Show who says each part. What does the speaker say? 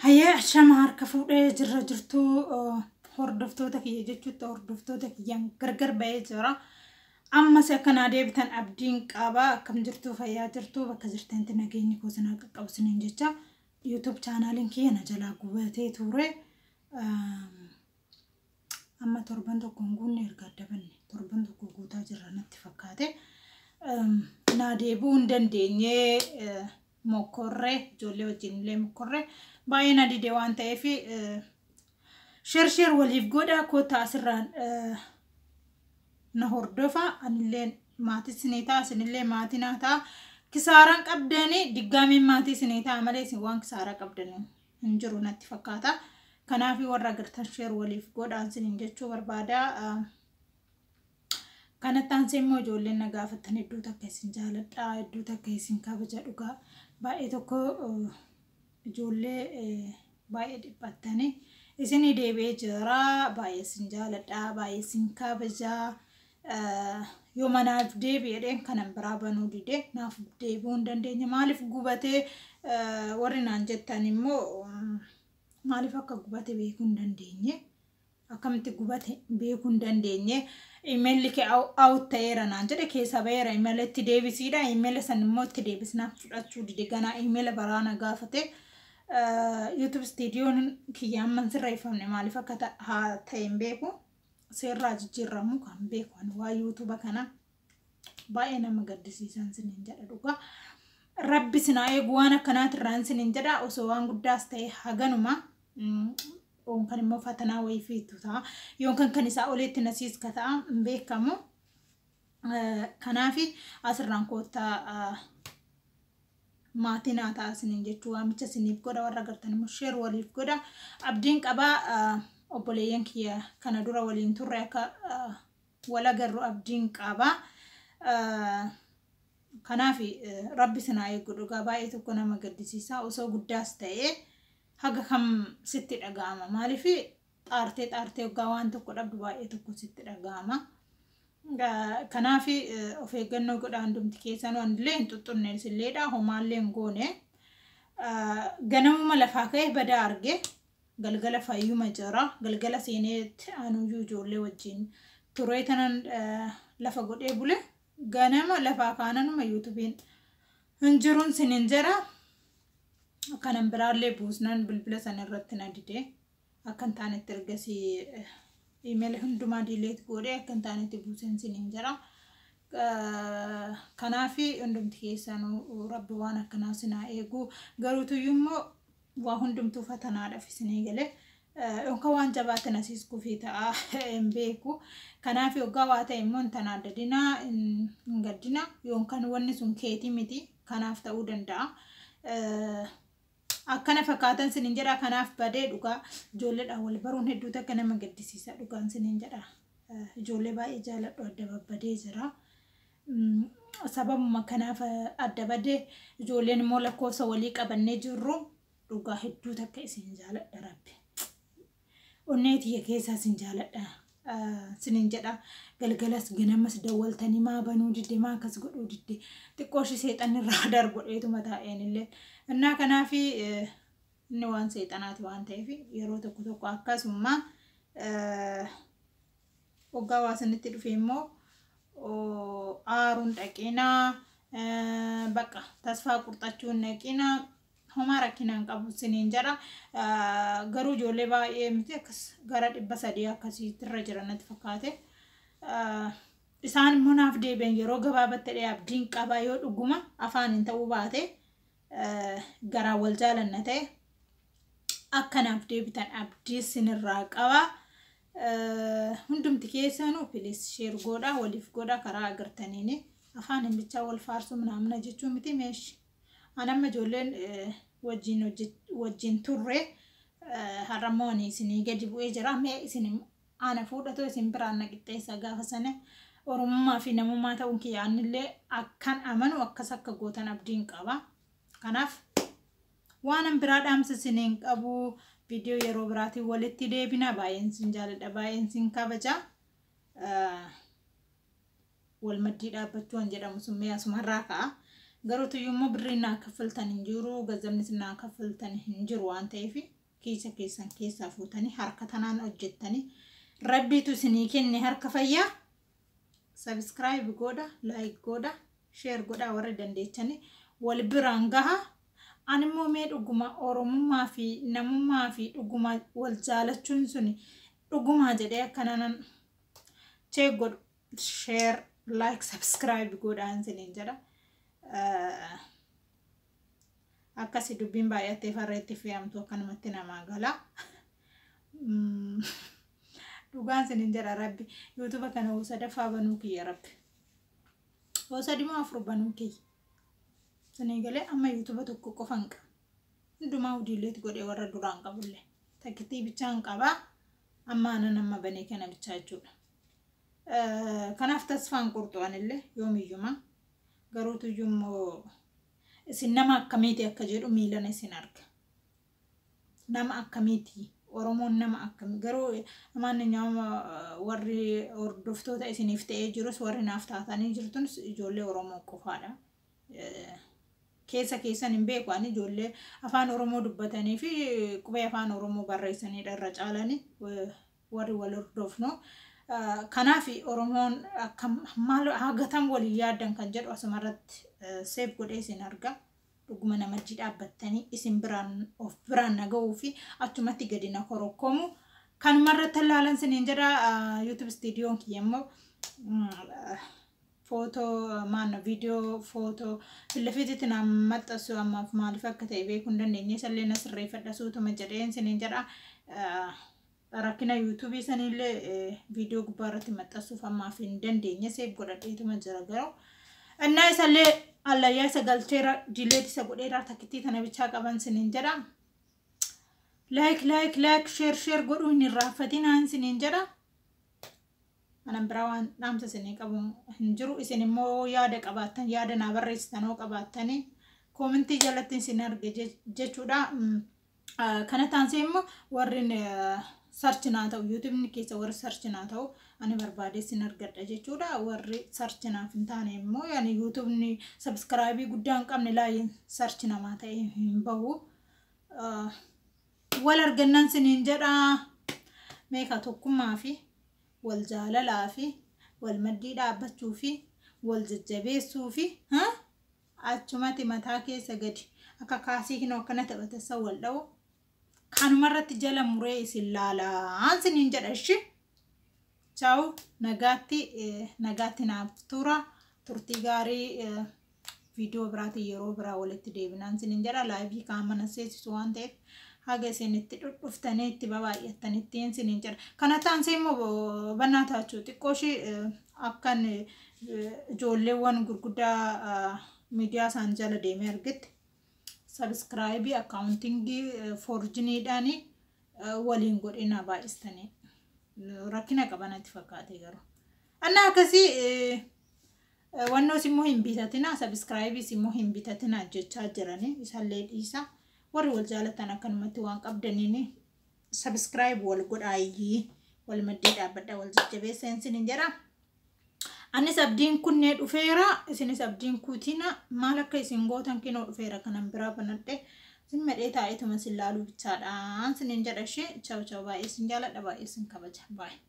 Speaker 1: Hayyee, ashama harka fuudhee jirra jirtuu hordoftoota kiyya jechuutti hordoftoota kiyyaan gargar ba'ee jira. Ammas akkanaa deebitan abdiin qaba. Akkam jirtuu? Fayyaa jirtuu? Bakka jirtanitti nageenyi koo sinaa qaqqabu siniin jecha. YouTube chaanaaliin kiyya na jalaa gubatee ture. Amma torban tokko hin guunne erga adda banne, torban tokko guutaa jirra natti fakkaate. Naa deebi'uu hin dandeenye. Mokkorree ijoollee wajjin illee mokkorree baay'ee na dide waan ta'eef, share share waliif godha, kottaa asirraan na hordofa. Anillee maatii isinii ta'a, isinillee maatii naa ta'a. Kisaaraan qabdanii diggaamiin maatii isinii ta'a malee isin waan kisaaraa qabdanii hin jiru natti fakkaata. Kanaaf warra agartan share waliif godhaan isiniin jechuu barbaada. Kanatti aansee immoo ijoolleen na gaafattan, hedduu takka isin jaaladha, hedduu takka isin kabaja. Dhugaa baay'ee tokko ijoollee baay'ee dhiphattanii isinii deebi'ee jira. Baay'ee isin jaaladha, baay'ee isin kabaja. Yoo manaaf deebi'edheen kanan biraa banuu dide, naaf deebi'uu hin dandeenye. Maaliif gubatee warri naan jettan immoo, maaliif akka gubate beekuu hin dandeenye. Akkamitti gubate beekuu hin dandeenye. Imeelli kee out ta'eera naan jedhe, keessa ba'eera, imeela itti deebisiidha. Imeela san immoo itti deebisnaaf fudhachuu dide. Ganaa imeela baraana gaafate. YouTube Studioon kiyya amman sirreeffamne, maaliif akka ta'e hin beeku. Seerraa jijjiirramu kan beeku ani waa YouTube kana baay'ee nama gaddisiisan siniin jedha dhugaa. Rabbi sinaa eegu waan akkanaatirraan siniin jedha. Osoo waan guddaas ta'e haganuma yookaan immoo fatanaa wayii fiitu ta'a yookaan kan isaa olitti nasiis ka ta'a hin beekamu. Kanaaf asirraan koottaa maatii naa ta'a isiniin jechuu waamicha isiniif godha. Warra agartan immoo share waliif godha. Abdiin qabaa, obboleeyyan kiyya kana dura waliin turre akka wal agarru abdiin qabaa. Kanaaf rabbi sinaa eegu. Dhugaa baay'ee tokko nama gaddisiisa. Osoo guddaas ta'ee haga kam sitti dhaga'ama? Maaliif xaartee xaartee waggaa waan tokko dhabdu baay'ee tokko sitti dhaga'ama. Kanaaf of eeggannoo godhaa hundumti keessan. Wanillee hin xuxxunne illeedha, homaallee hin goone. Ganamuma lafaa ka'e badaa arge, galgala fayyuma jira. Galgala seeneetti anuyyuu ijoollee wajjin turee tanan lafa godhee bule. Ganama lafaa kaananuma YouTubeiin hin jiruun sinin jira. Kanan biraallee buusnaan bilbila sana irratti na dide. Akka hin taanetti ergasii imeela hundumaa delete godhee akka hin taanetti buuseen sinin jira. Kanaaf hundumti keessanuu rabbi waan akkanaa sinaa eegu. Garuu tuyyuu immoo waa hundumtuu fatanaadhaaf isinii galee. Yookaan waan jabaate nasiis kufii ta'a hin beeku. Kanaaf yoggaa waa ta'e immoo hin tanaaddadinaa, hin gaddina. Yookaan wanni sun keetii miti, kanaaf ta'uu danda'a. Akkana fakkaatan sinin jedha. Kanaaf badee. Dhugaa ijoolleedhaan wal baruun hedduu takka nama gaddisiisa, dhugaan sinin jedha. Ijoollee baay'ee jaaladhu adda babbadee jira. Sababuma kanaaf adda badee. Ijoolleen immoo lakkoofsa walii qabannee jirru, dhugaa hedduu takka isin jaaladha rabbi. Onnee tiyya keessaa isin jaaladha sinin jedha. Galgalas ganamas dawwaltanii maa banuu didde, maa akkas godhuu didde, xiqqoo ishee seexanni irraa darbu taa'een illee. Innaa kanaaf inni waan seexanaati waan ta'eef yeroo tokko tokko akkasuma waggaa waa sanitti dhufe immoo aaruun dhaqinaa, bakka tasfaa qurxachuun dhaqinaa, homaa rakkinaan qabu siniin jedha. Garuu ijoollee baay'ee miti, akkas gara 300 akkasiitirra jiran natti fakkaate. Isaan immoo naaf deebi'an yeroo gabaabatti ta'e abdiin qaba. Yoo dhuguma afaan hin ta'uu baate, garaan wal jaalanna ta'e, akka naaf deebitan abdii sinirraa qaba. Hundumti keessanuu please share godha, waliif godha karaa agartaniini. Afaan hin bichaa wal faarsuu minaamina jechuu miti meeshi. Anamma ijoolleen wajjin turre har'ammoo ani isinii gadi bu'ee jira. Mee isin ana fuudhatoo isin biraan na qixxeessa. Gaafa sana oromummaa fi namummaa ta'uun kiyya anillee akkan amanu akkas akka gootan abdiin qaba. Kanaaf waan biraa dhaamsa isiniin qabu. Viidiyoo yeroo biraatiin walitti deebina. Baay'een isin jaaladha, baay'een isin kabaja. Wal maddii dhaabbachuu waan jedhamu sun mee asumarraa ka'a. Garuu tuyyuu immoo birrii naa kaffaltan hin jiru, gazzabnis naa kaffaltan hin jiru waan ta'eef kiisa keessan keessaa fuutanii harka tanaan hojjettanii rabbiitu isinii kenne harka fayyaa. Subscribe godha, like godha, share godha warri dandeechanii wal biraan gaha. Ani immoo mee dhuguma Oromummaa fi namummaa fi dhuguma wal jaalachuun suni dhugumaa jedhee akkana check godhu, share, like, subscribe godhaan isiniin jedha. Akkasi dubbiin baay'attee farreetti fe'amtu akkanumatti namaa gala. Dhugaan isiniin jedha rabbi YouTube kana hoo sadaffaa banuu kiyya rabbi. Hoo sadimoo afur banuu kiyya. Isinii galee amma YouTube tokko qofa hin qabu. Hundumaa delete godhee warra duraan qabullee. Takkitii bichaa hin qabaa. Amma anan amma banee kana bichaa jechuudha. Kanaaf tasfaan qurxu anillee yoomiyyumaa. Garuu tuyyuu immoo isin nama akkamiiti akka jedhu miilan isin arga. Nama akkamiiti? Oromoon nama akkamii? Garuu maanninyaa'uma warri hordoftoota isiniif ta'ee jirus warri naaf taatanii jirtunis ijoollee Oromoo qofaadha. Keessa keessan hin beeku ani ijoollee afaan Oromoo dubbatanii fi qubee afaan Oromoo barreessanidha irra caalanii warri wal hordofnu. Kanaaf Oromoon akkam maal hagatam waliin yaaddan kan jedhu asumarratti seef godhee isin arga. Dhuguma namajji dhaabbattanii isin biraan of biraan nagahuu fi achumatti gadi na korokkomu. Kanumarratti ilaalan isiniin jedha. YouTube Studioon kiyya immoo footoo maanno viidiyoo footoo filafiititti naan maxxansu ammaaf maaliif akka ta'e beekuu hin dandeenye isallee na sirreeffadha suutuma jedheen isiniin jedha. Rakkina YouTubeii sanillee viidiyoo gubbaa irratti maxxansuuf ammaaf hin dandeenye save godhadheetuma jira garuu. Innaa isallee allayyaa isa galcheera delete isa godheera takkittii tana bichaa qaban isiniin jedha. Like, like, like, share, share godhuu hin irraanfatinaan isiniin jedha. Kanan biraa waan dhaamsa isinii qabu hin jiru. Isin immoo yaada qabaattan yaada naa barreessitan hoo qabaattanii commentii jalatti isin arge jechuudha. Kana taansee immoo warri search naa ta'u YouTubeni keessa warri search naa ta'u ani barbaade isin argadha jechuudha. Warri search naaf hin taane immoo yaani YouTubeni subscribeii guddaa hin qabne laayin search namaa ta'e hin bahu. Wal argannaan siniin jedha. Meeqa tokkummaa fi wal jaalalaa fi wal maddii dhaabbachuu fi wal jajjabeessuu fi achumatti mataa keessa gadi akka kaasii kinoo akkana taphatessa wal dha'u. Kanumarratti jala muree isin laalaan siniin jedha ishi. Chaawu, nagaatti nagaatti naaf tura. Turtii gaarii. Viidiyoo biraatiin yeroo biraa walitti deebinaan siniin jedha. Liveii qaama na seesisu waan ta'eef haga isin itti dhudhuftanii itti babaay'attanitti siniin jedha. Kana taansee immoo bannaa taachuu xiqqoo ishee akkan ijoolleewwan gurguddaa miidiyaa isaan jala deemee argetti subscribeii accountingii forgeniidhaan waliin godhina baay'istanii rakkina qabanatti fakkaate garuu. Annaa akkasii wannoos immoo hin bitatina, subscribeiis immoo hin bitatina jechaa jiranii isallee dhiisa. Warri wal jaalatan akkanumatti waan qabdaniin subscribe wal godhaayyii wal maddii dhaabbadha wal jajjabeessa isiniin jedha. Anis abdiin kunnee dhufeera isinis abdiin kutina maal akka isin gootan kinoo dhufeera kanan biraa banadhe isin madhee taa'eetuma isin laaluu bichaadhaan isiniin jedha ishee. Chaaw chaaw, baay'ee isin jaaladha, baay'ee isin kabaja, baay'ee.